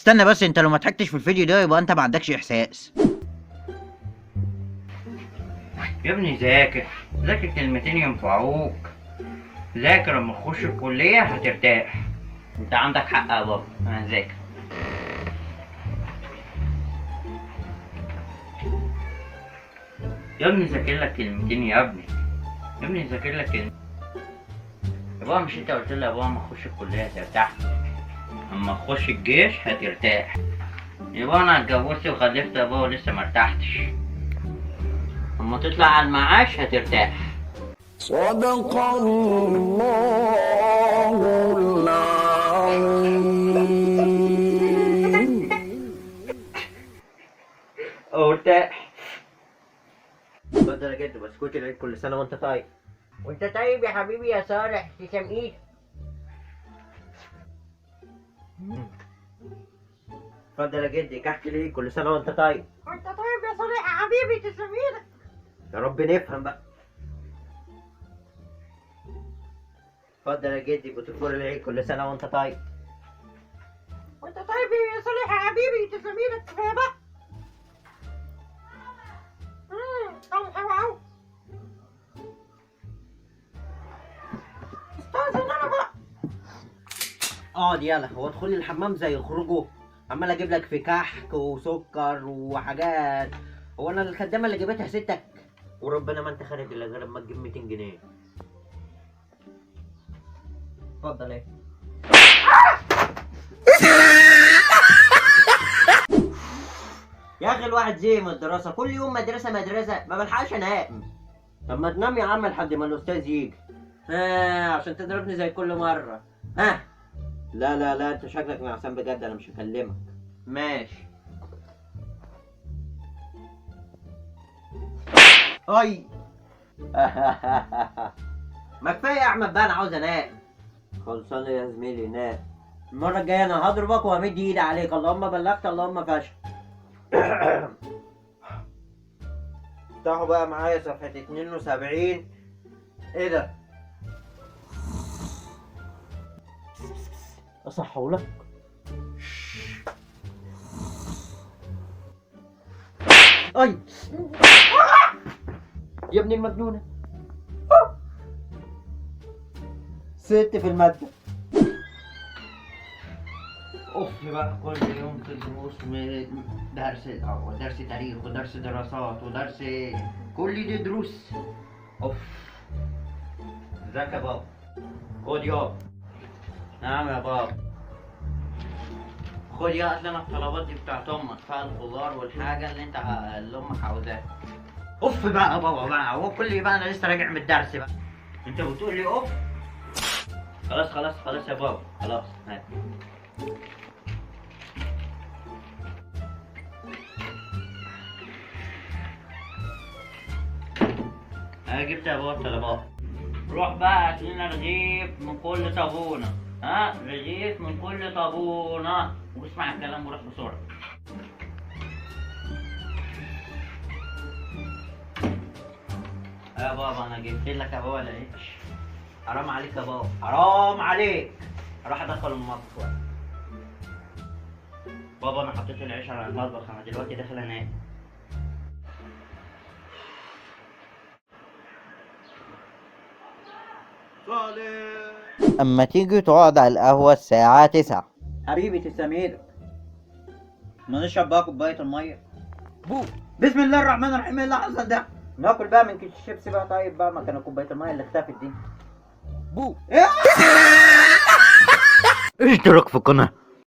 استنى بس، انت لو ما ضحكتش في الفيديو ده يبقى انت ما عندكش احساس. يا ابني ذاكر، ذاكر كلمتين ينفعوك. ذاكر لما تخش الكلية هترتاح. انت عندك حق يا بابا، انا هذاكر. يا ابني ذاكر لك كلمتين يا ابني، يا ابني ذاكر لك كلمتين. يا بابا مش انت قلت لي يا بابا اما اخش الكلية هترتاح؟ اما اخش الجيش هترتاح. يا بابا انا اتجوزت وخلفت يا بابا ولسه ما ارتحتش. اما تطلع على المعاش هترتاح. صدق الله العظيم. ارتاح. اتفضل يا جدو، بسكوت العيد، كل سنة وانت طيب. وانت طيب يا حبيبي يا صالح، تسلم ايدك. اتفضل يا جدي، كحك العيد، كل سنة وانت طيب. وانت طيب يا صالح يا حبيبي، تسلم ايدك. يا رب نفهم بقى. اتفضل يا جدي، بوتفور العيد، كل سنة وانت طيب. وانت طيب يا صالح يا حبيبي، تسلم ايدك. كفاية بقى. طعمه حلو قوي. استاذن انا بقى. اقعد يلا، هو ادخلي الحمام زي خروجه؟ عمال اجيب لك في كحك وسكر وحاجات، هو انا الخدامة اللي جابتها ستك؟ وربنا ما انت خارج الا غير ما تجيب 200 جنيه. اتفضل ايه. يا اخي الواحد زهق من الدراسة، كل يوم مدرسه مدرسه، ما بلحقش انام. طب ما تنام يا عم لحد ما الاستاذ يجي. عشان تضربني زي كل مرة. ها؟ لا لا لا، انت شكلك نعسان بجد، انا مش هكلمك. ماشي. اي. ما كفاية يا احمد بقى، انا عاوز انام. خلصانه يا زميلي، نام. المرة الجاية انا هضربك وامد ايدي عليك. اللهم بلغت اللهم فشل. افتحوا بقى معايا صفحة 72. ايه ده؟ اصحوا لك. اي يا ابن المجنونة، ست في المادة. اوف بقى، كل يوم في دروس، درس الاول، درس تاريخ، ودرس دراسات، ودرس، كل دي دروس. اوف. ازيك يا بابا؟ خد يابا. نعم يا بابا. خد يا اصل انا الطلبات دي بتاعت امك، فيها الخضار والحاجة اللي انت اللي امك عاوزاها. اوف بقى يا بابا بقى، هو كل بقى انا لسه راجع من الدرس بقى، انت بتقول لي اوف؟ خلاص خلاص خلاص يا بابا، خلاص. هات. انا جبت يا بابا الطلبات. روح بقى هات لنا رغيف من كل طابونه. ها، رغيف من كل طابونه، واسمع الكلام وروح بسرعة. يا بابا انا جبت لك يا بابا العيش. حرام عليك يا بابا، حرام عليك. اروح ادخل المطبخ بقى. بابا انا حطيت العيش على المطبخ، انا دلوقتي داخل انام. اما تيجي تقعد على القهوة الساعة 9. حبيبي تسلم ايدك. ما نشرب بقى كوباية المية. بو. بسم الله الرحمن الرحيم، ايه اللي حصل ده؟ ناكل بقى من كيس الشيبسي بقى. طيب بقى مكان كوباية المية اللي اختفت دي. بو. اشترك في القناة.